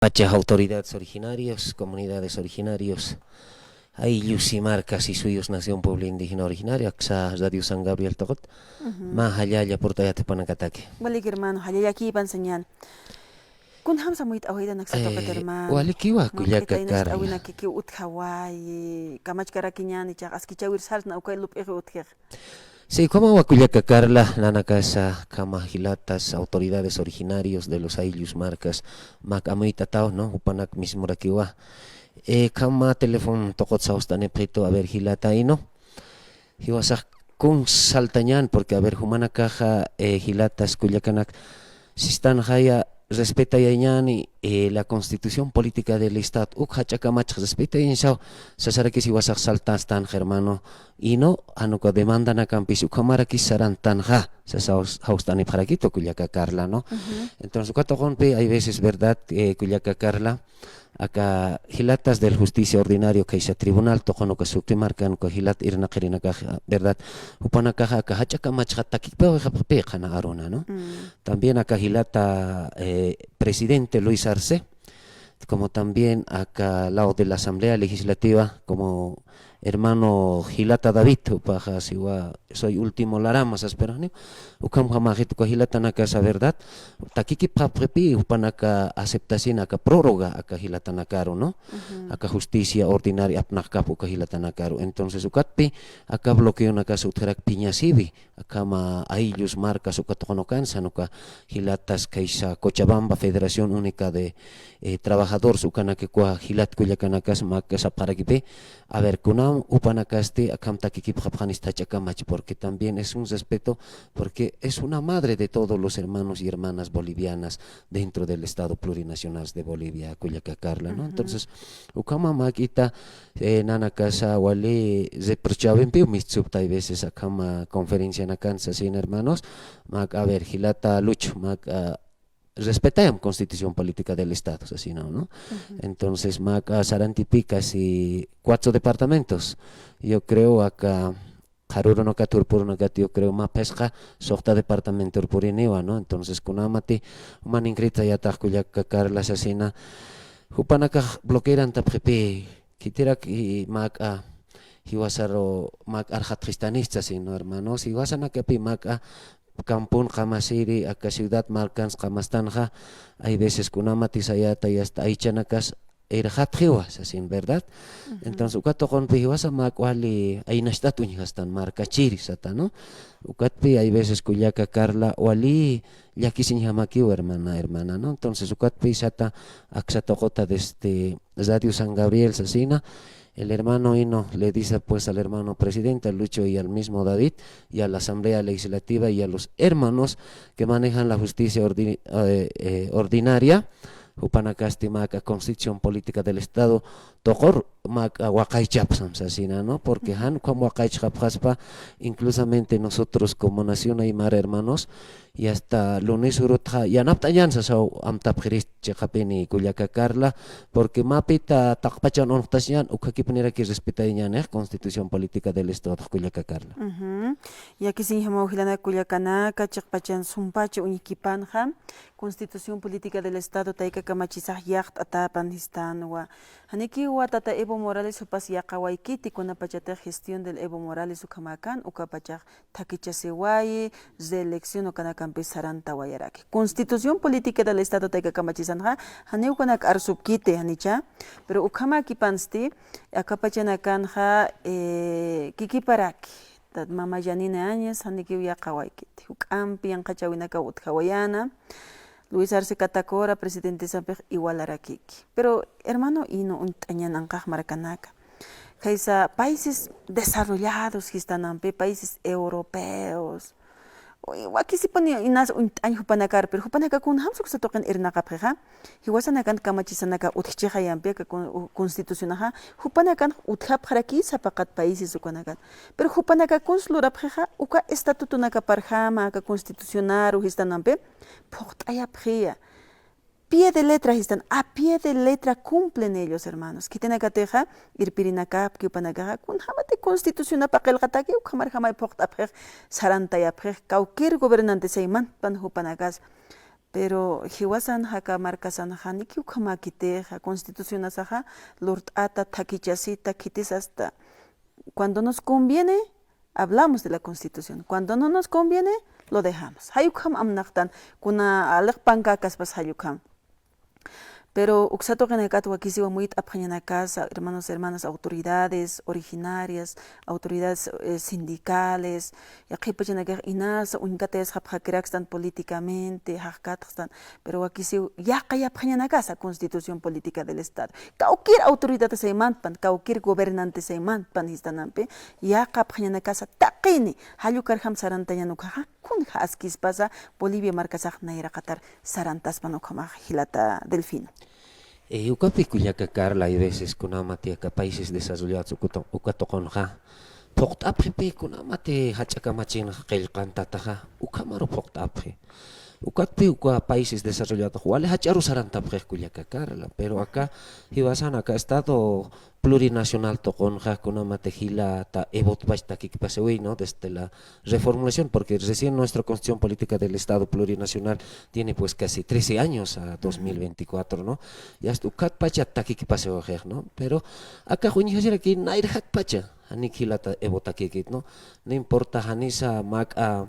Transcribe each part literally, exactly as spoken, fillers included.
Pacha autoridades originarios, comunidades originarios, ayllus y markas y suyus nación pueblo indígena originario, aksa Radio San Gabriel tuqit, mä jallalla purt'ayät jupanakataki. Waliki hermano, jallallakipan sañän. Kunjamsa muyt'awaytan aksa tuqit hermano. Walikiwa kullaka Carla. Utjawayi, kamachkarakiñäni, ichax askichäwir sarna ukay lup'ixi utjix. Sí, ukhamawa kullaka Carla, nanakasa, ukhama jilatas, autoridades originarios de los ayllus markas, mä amuyt'ataw, ¿no? Jupanak mismurakiwa. Eh, ukhama teléfono tuqit sawst'anipxitu, a ver, jilata Ino. Jiwasax kuns saltañän, porque, a ver, jumanakaxa, eh, jilatas kullakanak, sistanxaya, respetayañäni, eh, la Constitución Política del Estado, uk jach'a kamachxa respetayañsaw, sasarakis jiwasax saltastanxa hermano, Ino, jan uka demandanakampi ukhamarakiw sarantanxa, sasaw sawst'anipxarakitu kullaka Carla, ¿no? Entonces, uka tuqinpi, hay veces, ¿verdad? Eh, kullaka Carla, aka jilatas del justicia ordinario, khaysa tribunal tuqin uka Sucre markan uka jilat irnaqirinakax, ¿verdad? Jupanakaxa aka jach'a kamachxa takikpawayxapxapï qhana aruna, ¿no? También aka jilata, eh, presidente Luis Arce, como también aka lado de la Asamblea Legislativa, como hermano jilata David, jupaxa siwa, soy último larama, saspa, ¿no? Ukhamjamaxit uka jilatanakasa, ¿verdad? Takikipxapxapï, jupanaka aceptasina aka prórroga aka jilatanakaru, ¿no? Aka justicia ordinaria apnaqkap uka jilatanakaru. Entonces, ukatpi, aka bloqueonakas utjarak phiñasiwi, ukhama ayllus markas uka tuqin ukansa, jan uka jilatas khaysa Cochabamba Federación Única de, eh, Trabajadores ukanakwa jilat kullakanakas mä sapxarakipï, a ver, kunam jupanakasti ukham takikipxapxanista jach'a kamach, porque también es un respeto, porque es una madre de todos los hermanos y hermanas bolivianas dentro del Estado Plurinacional de Bolivia, kullaka Carla, ¿no? Entonces, ukhama mä jikxata, eh, nanakasa wali reprochawimpiw mistsupta hay veces ukhama conferencianakan sasin hermanos, mä, a ver, jilata Lucho, mä, ah, respetayam Constitución Política del Estado, sasin, ¿no? Entonces, mä, ah, sarantipï casi cuatro departamentos. Yo creo aka qhar urunakat, urp'urunakat, yo creo, mä phisqa suxta departamentor puriniwa, ¿no? Entonces, kunamati, juman inkrit sayatax kullaka Carla sasina, jupanakax bloquearantapxipï, khitirak, y mä, jiwasaru mä arxatxistanista, sino, hermanos, jiwasanakapï mä campon qamasiri, aka ciudad markans qamastanxa, hay veces kunamati sayata, y hasta aychanakas irxatxiwa, sasin, ¿verdad? Entonces, uka tuqinpi jiwasa mä wali aynacht'at uñjastan markachiri sata, ¿no? Ukatpi hay veces kullaka Carla wali llakisiñjamakiwa, hermana, hermana, ¿no? Entonces, ukatpi sata aksa tuqita desde Radio San Gabriel sasina, el hermano Ino le dice, pues, al hermano presidente, a Lucho y al mismo David, y a la Asamblea Legislativa y a los hermanos que manejan la justicia ordi-, eh, eh, ordinaria, jupanakasti mä Constitución Política del Estado tuqir mä waqaychapxam sasina, ¿no? Porque jan ukham waqaychxapxaspa, inclusamente nosotros como nación aymara, hermanos, y hasta lunes urutxa yanapt'añän sasaw amtapxirist chiqapini kullaka Carla, porque mäpita taqpachan uñjtasiñän, ukhakipuniraki respetayañänix Constitución Política del Estado kullaka Carla. Llakisiñjamaw jilanaka kullakanaka, chiqpachan sumpacha uñjkipanxa, Constitución Política del Estado tayka kamachisax yaqt'atäpan sistanwa. Janikiwa tata Evo Morales jupas yaqawaykiti kunapachatix gestión del Evo Morales ukhamäkan, ukapachax thakhichasiwayi, reelección ukanakampis sarantawayaraki. Constitución Política del Estado tayka kamachisanxa, janiw ukanak arsupkiti, janicha, pero ukhamäkipansti, akapachanakanxa, eh, kikiparaki, tat mama Janine Áñez, janikiw yaqawaykiti, juk'ampi yanqhachäwinakaw utjawayäna, Luis Arce Catacora presidentesampix igualarakiki. Pero, hermano, Ino, uñt'añän anqax markanaka. Khaysa países desarrollados jistanampi, países europeos. Uy, wakisipuni inas uñt'añ jupanakar, pero jupanaka kunjamsa uksa tuqin irnaqapxixa. Jiwasanakan kamachisanaka utjchixayampi aka con-, u-, constitucionaxa, jupanakan utjapxaraki sapaqat países ukanakan. Pero jupanaka kuns lurapxixa, uka estatutonakaparjama aka constitucionaru jistanampi, phuqt'ayapxiya. Pie de letra sistan, a pie de letra cumplen ellos, hermanos. Khitinakatixa, irpirinakapki jupanakaxa, kunjamati constitucionapa qillqataki, ukhamarjamay phuqt'apxix, sarantayapxix, cualquier gobernante saymantpan jupanakas. Pero jiwasan jaka markasan janiki ukhamäkitixa, constitucionasaxa lurt'ata, thakichasita, khitis hasta cuando nos conviene, hablamos de la Constitución. Cuando no nos conviene, lo dejamos. Jay ukham amnaqtan, kuna aliq pankäkaspas jay ukham. Pero uksa tuqinakat wakisiw amuyt'apxañanakasa, hermanos, hermanas, autoridades originarias, autoridades, eh, sindicales, yaqhip pachanakax inasa uñkatayasxapxakirakstan políticamente, jaqkatxstan, pero wakisiw yaqayapxañanakasa Constitución Política del Estado. Cualquier autoridad saymantpan, cualquier gobernante saymantpan jistanampi, yaqapxañanakasa taqini, jall ukarjam sarantañan ukhaxa, kunja askispasa Bolivia markasax nayraqatar sarantaspan ukhamax jilata Delfino. Eh, ukapi kullaka Carla, hay veces kunamati aka países desarrollados uka to-, uka tuqunxa phuqt'apxi, pi kunamati jach'a kamachinxa qillqantataxa, ukhamaru phuqt'apxi. Ukatpi uka países desarrollados wali jach'aru sarantapxix kullaka Carla, pero aka jiwasan aka Estado plurinacional tuqunxa kunamati jilata Evotpach takikipasiwi, ¿no? Desde la reformulación, porque recién nuestra Constitución Política del Estado Plurinacional tiene, pues, casi trece años, a dos mil veinticuatro, ¿no? Y hasta ukatpacha takikipasiwixix, ¿no? Pero aka uñjasiraki nayrjakpacha, janik jilata Evo takikit, ¿no? No importa janisa mak'a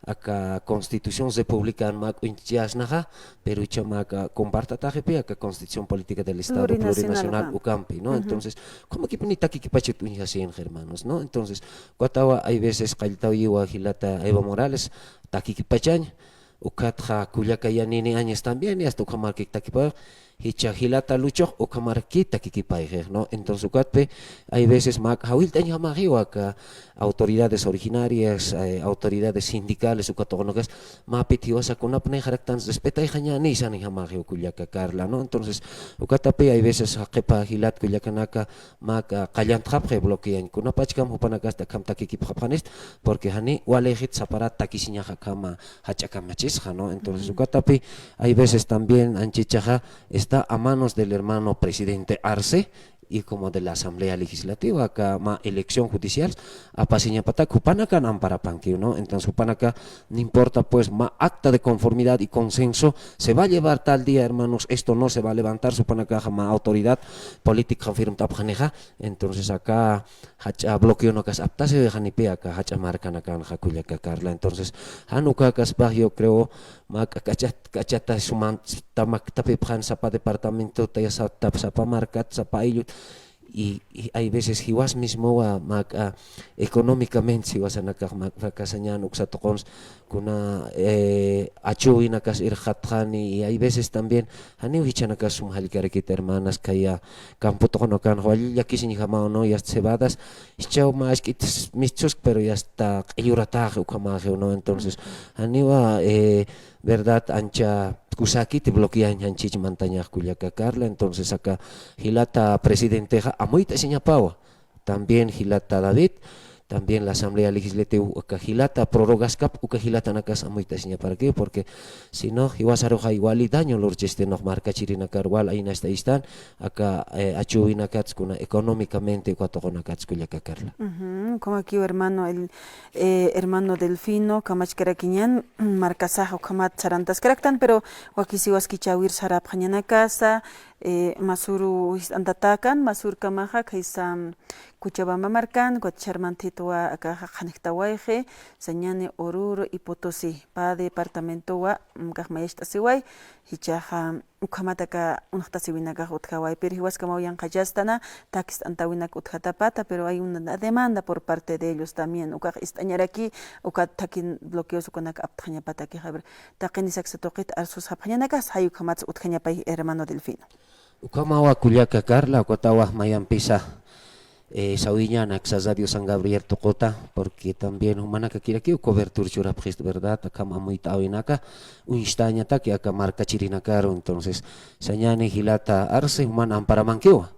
aka Constitución Republican mak'a uñchasnaxa, pero icha mak'a compartataxipi aka Constitución Política del Estado Plurinacional ukampi, ¿no? Entonces, como que ni takikipachut uñjasinxa, hermanos, ¿no? Entonces, ukatawa hay veces qalltawiwa jilata Evo Morales takikipachañ, ukatxa kullaka Yanini Áñez también, y hasta ukhamarki takipa, jichha jilata Luchux ukhamarki takikipayxix, ¿no? Entonces, ukatpi, hay veces mak'a jawillt'añjamaxiwa aka autoridades originarias, eh, autoridades sindicales, uka tuqunakas, mapit jiwasa kunapnix jaraktan respetayxañäni sanjamaxiw kullaka Carla, ¿no? Entonces, ukatapi, hay veces, jaqhipa jilat kullakanaka, mak'a qallantxapxi bloqueañ, kunapachkam jupanakasti akham takikipxapxanist, porque jani walixit saparat takisiñaxa akhama jach'a kamachisxa, ¿no? Entonces, ukatapi, hay veces también anchichaxa está a manos del hermano presidente Arce y como de la Asamblea Legislativa, aka mä elección judicial, apasiñapatak jupanakan amparapankiw, ¿no? Entonces, jupanaka, no importa, pues, mä acta de conformidad y consenso se va a llevar tal día, hermanos, esto no se va a levantar, jupanakaxa mä autoridad política firmt'apxanixa, entonces, aka jach'a bloqueonakas aptasiwi janipi aka jach'a markanakanxa kullaka Carla. Entonces, jan ukakaspax, yo creo, mak'a k'achat, k'achata suman, tamaktapipxan sapa departamentota, ya sa-, tap-, sapa markat, sapa ayllut, y, y hay veces jiwas mismowa mak'a económicamente jiwasanakax mak'a fracasañän uksa tuquns, kuna, eh, achüwinakas irxatxani, y hay veces también, janiw jichhanakas sum jallkarakit hermanas, khaya campo tuqunakanxa wali llakisiñjamaw, ¿no? Y hasta cebadas, jichhaw mä ask'it mistusk, pero ya está q'illuratäxi ukhamaxiw, ¿no? Entonces, janiwa, eh, verdad, ancha kusäkiti bloqueañ janchich mantañax kullaka Carla, entonces aka jilata presidentexa amuyt'asiñapawa. También jilata David, también la Asamblea Legislativa, uka jilata prorrogaskap, uka jilatanakas amuyt'asiñaparakiw, porque si no, jiwasaruxa wali daño lurchistinux markachirinakar wal aynasta istan, aka, eh, achüwinakats kuna económicamente uka tuqunakats kullaka Carla. Ujú, como aquí hermano, el, eh, hermano Delfino, kamachkarakiñan, markasax ukhamat sarantaskaraktan, pero wakisiwas kichäwir sarapxañanakasa, eh, masüru jist'antatakan, masürkamaxa, khaysa, Cochabamba markan, ukat ch'armanthitwa akaxa qhanjtawayxi, sañani Oruro y Potosí, pä departamentowa, mm, kax mayacht'asiway, jichhaxa ukhamat aka unxtasiwinakax utjaway, pero jiwaskamaw yanqhachastana, takist'antäwinak utjatapata, pero hay una demanda por parte de ellos también, ukax ist'añaraki, ukat thakin bloqueos ukanak aptxañapatakix, a ver, taqini saksa tuqit arsusxapxañanakas, jay ukhamats utjañapay hermano Delfino. Ukhamawa kullaka Carla, ukatawa mayampisa, eh, sawiñäni aksa Radio San Gabriel tuquta, porque también jumanakakirakiw cobertura churapxist, ¿verdad? Akham amuyt'äwinaka, uñst'añataki aka markachirinakaru, entonces, sañani jilata Arce, juman amparamankiwa.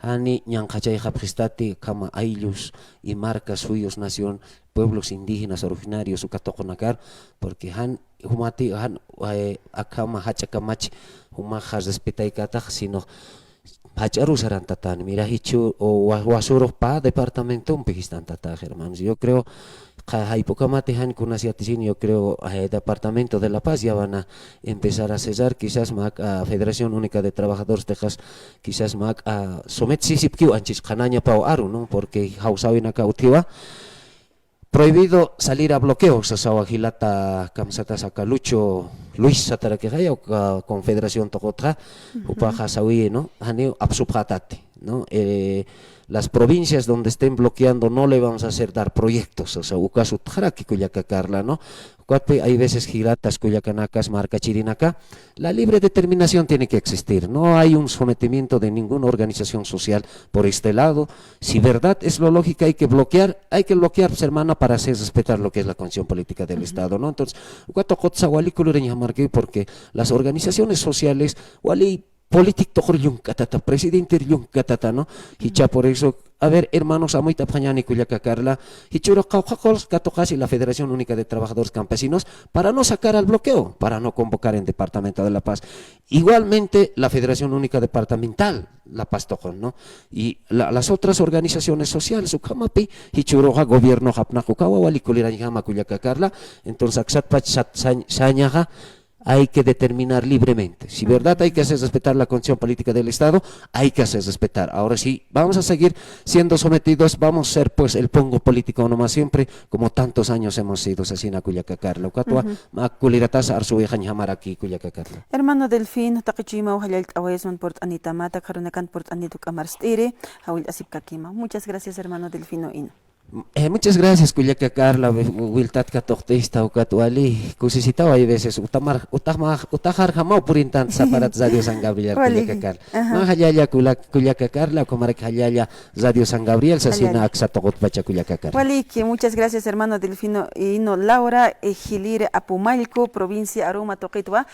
Jani ñanqhachayxapxistati akhama ayllus y markas, suyus, nación, pueblos indígenas originarios uka tuqunakar, porque jan jumati, jan, eh, akhama jach'a kamach jumaxa respetaykätax, sino pach'aru sarantatani. Mira, jichhu, o wa-, wasurux pä departamentompi jist'antatäx, hermanos. Yo creo, qa-, jayp'ukamati jan kunas yatisin, yo creo, eh, departamento de La Paz ya van a empezar a cesar, quizás mä, ah, Federación Única de Trabajadores Texas, quizás mä, ah, somet sisipkiw anchis qhanañapaw aru, ¿no? Porque jawsäwinaka utjiwa, prohibido salir a bloqueo, sasawa jilata kamsatas aka Lucho Luis satarakixaya, uka confederación tuqutxa, jupaxa sawi, ¿no? Janiw apsupxätati, ¿no? Eh, las provincias donde estén bloqueando no le vamos a hacer dar proyectos, o sea, ukas utjaraki kullaka Carla, ¿no? Ukatpi hay veces jilatas kullakanakas, markachirinaka, la libre determinación tiene que existir, no hay un sometimiento de ninguna organización social por este lado, si verdad es lo lógico, hay que bloquear, hay que bloquear, pues, hermana, para hacer respetar lo que es la constitución política del Estado, ¿no? Entonces, uka tuqutsa wali kulirañjamarki, porque las organizaciones sociales, wali político tuqur llunkatata, presidente llunkatata, ¿no? Jichha por eso, a ver, hermanos, amuyt'apxañäni kullaka Carla, jichhürux qawqha qullqi katuqasi la Federación Única de Trabajadores Campesinos, para no sacar al bloqueo, para no convocar en Departamento de La Paz. Igualmente, la Federación Única Departamental, La Paz tuqun, ¿no? Y la, las otras organizaciones sociales, ukhamapi, jichhüruxa gobierno japnaq ukawa wali kulirañjama kullaka Carla, entonces, aksatpach sat-, sañ-, sañaxa, hay que determinar libremente. Si verdad hay que hacer respetar la constitución política del Estado, hay que hacer respetar. Ahora sí, vamos a seguir siendo sometidos, vamos a ser, pues, el pongo político nomás siempre, como tantos años hemos sido, sasina kullaka Carla. Ukatwa, mä kuliratasa arsuwixañjamaraki kullaka Carla. Hermano Delfino, taqi chuymaw jallallt'awayasman purt'anitamata, karunakan purt'anitu k'amarst'iri, jawillt'asipkakimaw. Muchas gracias, hermano Delfino Ino. Eh, muchas gracias, kullaka Carla, wi-, wiltat katuqt'ista ukat wali, kusisitaw hay veces, utamar, utamar, utaxarjamaw purintant saparat Radio San Gabriel, kullaka Carla. Mä jallalla, kula-, kullaka Carla, ukhamarak jallalla Radio San Gabriel, sasina aksa tuqutpacha kullaka Carla. Waliki, muchas gracias, hermano Delfino Ino Laura, eh, Jiliri Apumallku, provincia Aroma tuqitwa,